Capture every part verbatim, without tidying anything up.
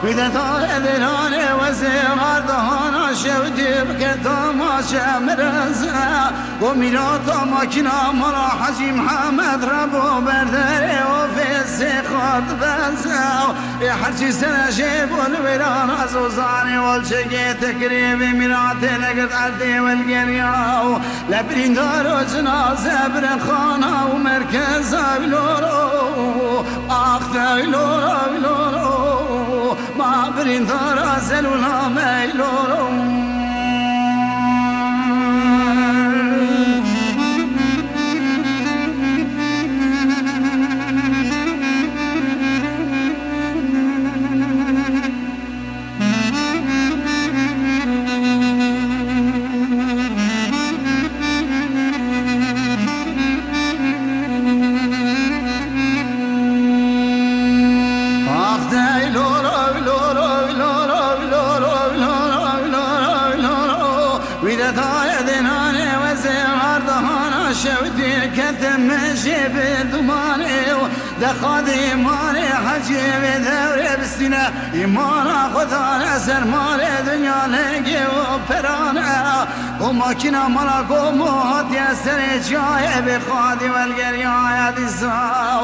Wî de dare dêranê wezê ardahana şewdî bike tamaşe mireze. Go mîrata makîna mala Hecî Mihemed Rebo berderê ofê sê xar dibeze. Ê herçî sere jê bo li wêran ez û zanê wal çekê te kirê vê mîratê negirt erdê welgeriya. Le birîndaro cinaze birexana û merkeza wî loro. Ax te wî loro, wî loro. Ma birîndara zelûna me wî loro. Ax dey loro, loro, loro. Wî de daye dênanê wezê ardahana şewdî kete me jê bi dumanê û de xadî marê hecî vê dewrê bistîne. Îmana xwe dane ser malê dinya lengê û perane. Û makîna mala gomo hatiye serê çiyayê bê xadî welgeriyaye dîsa.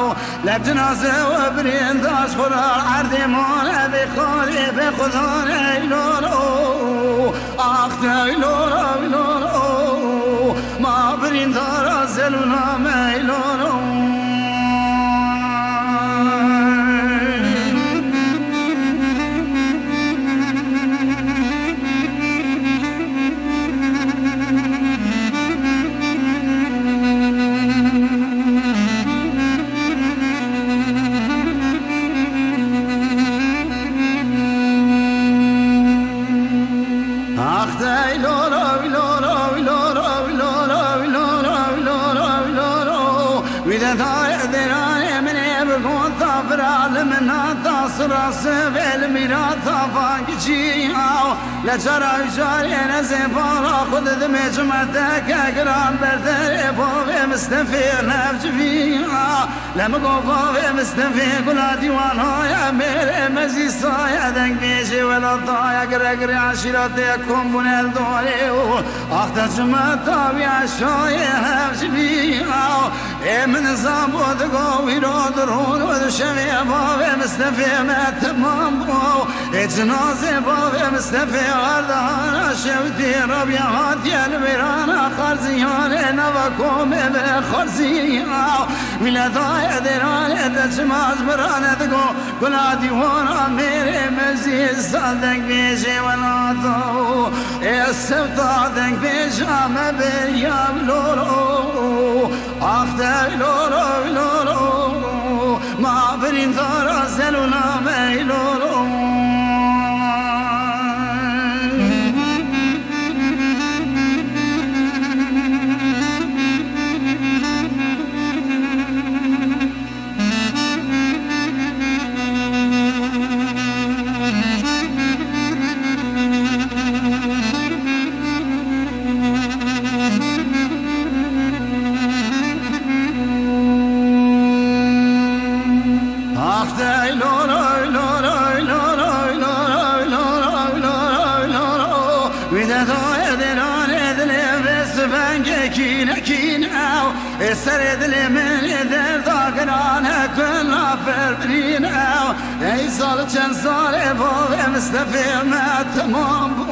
Û le cinaze û birîndaş xwe ra erdê mane bê xadî bê xwe dane lolo. Ax te lolo, lolo. Ma birîndara zelûna me lolo. Ax dey lolo, lolo, lolo. Wî de daye dêranê min ê bi gota vira li min hata sira sivê li mîrata van kiçî aw. Le cara wî carê nezê vala xwe didimê cimeteke giran berderê bavê Mistefê navcivî aw. Le min go bavê Mistefê gula dîwanaya mêrê mezî saye deng bêjê welataya gire girê eşîratê kom bûne li dorê û ax te cimeta wî eşayê hevcivî aw. Ê min zan bo digo wîro dirûn û di şevê bavê Mistefê me temam bû. Ê cinazê bavê Mistefê ardahana şewtî Rabîa hatiye li wêrana xarziyanê nava komê ve xarzî. Wî le daye dêranê de çima ji birane digo gula dîwana mêrê mezî sa deng bêjê welata. Ê sewta deng bêja me beriya lolo. Ax te lolo, lolo. Ma birîndara zelûna me lolo. Ax dey loloy, loloy, loloy. Wî de daye dêranê dilê vê sivengê kîne kîne. Ê serê dilê min ê derda girane, kula ferbirîne. Ey sal çend salê bavê Mistefê me temam bû.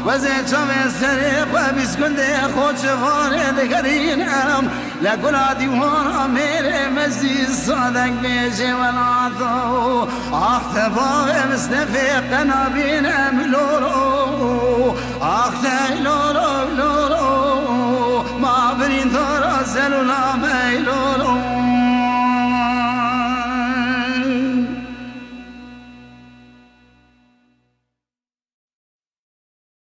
Wezê çavê serê xwe bîst gundê xwe civarê digerînim. Le gula dîwana mêrê mezî sadek bêjê welata. Ax te bavê Mistefê qe nabînim lolo. Ax te lolo, lolo.